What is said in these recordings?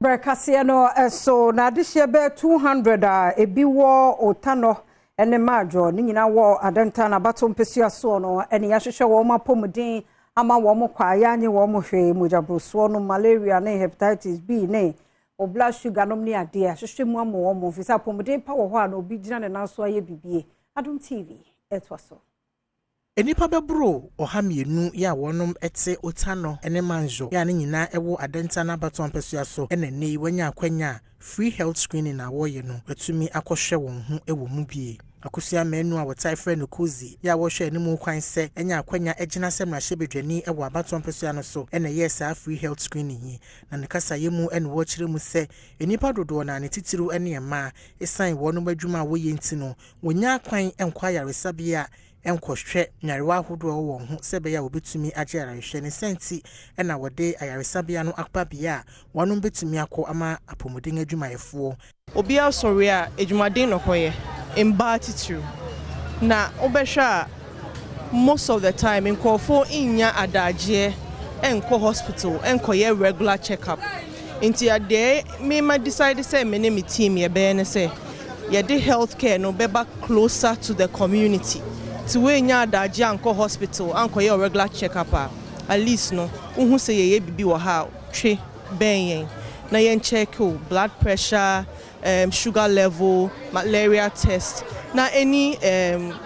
Brɛ no so na adehyeɛ bɛɛ 200 a ebi wɔ Otanɔ ne Maadwo ne nyinaa wɔ Adenta na abato mpesua soɔ no, ɛne yɛahwehwɛ wɔn apɔmuden ama wɔn kɔ a yɛanye wɔn hwee mogyaborosoɔ no, malaria ne hepatitis B ne o blood sugar nom ne adeɛ ahwehwɛ mu ama wɔn, fi sɛ apɔmuden pa wɔ hɔ a na obi gyina ne nan so ayɛ bibie. Adom TV ɛtoa so. Nnipa bɛboro 200 yɛ a wɔnom te Otanɔ ne Manzo yɛ a ne nyinaa ɛwɔ Adenta no abatoɔ mpɛsua so, ɛna nnɛ yi wɔanya akwanya a free health screening a wɔreyɛ no, wɔatumi akɔhwɛ wɔn ho wɔ mu bie. Akosua Manu a wɔtae frɛ no Kozi yɛ a wɔhwɛ anim kwan sɛ ɛnya akwanya gyina sɛ mmarahyɛbadwani wɔ abatoɔ mpɛsua no so ɛna ɛyɛɛ saa free health screening yi, na ne kasayɛ mu ɛna wɔrekyerɛ mu sɛ nnipa dodoɔ na ne titiriw ne mmaa, ɛsiane wɔnom adwuma a wɔyɛ nti no, wɔnya kwan nkɔ ayaresabea a nkɔhwɛ nyarewa ahodoɔ wɔ wɔn ho sɛ ɛbɛyɛ a wɔbɛtumi agye ayarehwɛ ne sɛnti. Ɛna wɔde ayaresabea no aba bea a wɔnom bɛtumi akɔ ama apɔmuden adwumayɛfoɔ. Obiara sɔre a, adwumaden na ɔkɔyɛ, mbaa titiriw. Na wobɛhwɛ a, most of the time nkurɔfoɔ nnya adagyeɛ nkɔ hospital nkɔyɛ regular check up. Nti adeɛ mema decide sɛ me ne me team yɛbɛyɛ ne sɛ yɛde health care no bɛba closer to the community. Nti woanya adagye ankɔ hospital ankɔyɛ regular check up a, at least no wohu sɛ yɛyɛ biribi wɔ ha a, twe bɛn yɛn na yɛn check o blood pressure, sugar level, malaria test na any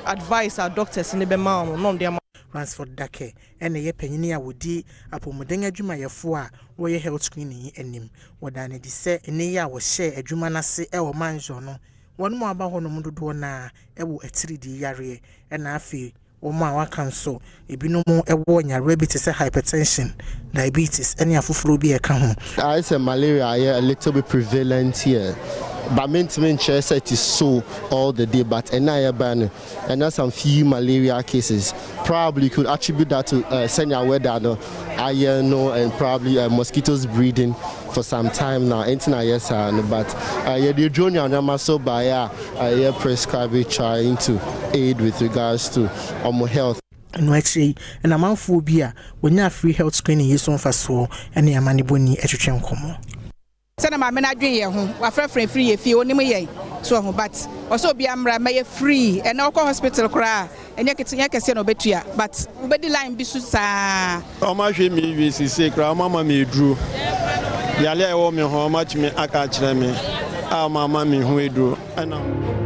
advice our doctors ne bɛma wɔn na ɔde ama. Ransford Dake ɛna ɛyɛ panyin a wɔdi apɔmuden adwumayɛfoɔ a wɔyɛ health screening yi anim. Wɔda no adi sɛ ɛnɛ yi a wɔhyɛ adwuma no ase ɛwɔ Manzo no, wɔn mu aba hɔnom dodoɔ naa ɛwɔ atiridii yareɛ, ɛna afei wɔn a waka nso ebinom ɛwɔ nyarewa bi te sɛ hypertension, diabetes ɛne afoforɔ bi ɛka ho. I say malaria ayɛ a little bit prevalent here, but mentumi nkyerɛ sɛ it is so all the day, but ɛna yɛba no, ɛna some few malaria cases. Probably you could attribute that to sɛnea weather no ayɛ no and probably mosquitoes breeding for some time now, ɛnti na yɛ saa no. But yɛde eduro nneɛma so baeɛ a yɛ prescribe, trying to aid with regards to ɔmo health. Ɛno akyire yi, ɛna amanfoɔ bi a wɔnya free health screening yi so mfasoɔ ɛne amanebɔni ɛtwetwe nkɔmmɔ. Sɛne maame no adwene yɛn ho, wafrɛfrɛ firi yɛ fie, onim yɛn so ho, but ɔsɛ obi mmra mɛyɛ free. Ɛnɛ ɔkɔ hospital koraa, ɛnyɛ kete, nyɛ kɛseɛ na ɔbɛtua, but wobɛdi line bi so saa. Ɔmo ahwɛ mi wie sise koraa, ɔmo ama mi eduro yale a ɛwɔ mi ho, ɔmo atumi aka akyerɛ mi a ɔmo ama mi ho eduro ɛna.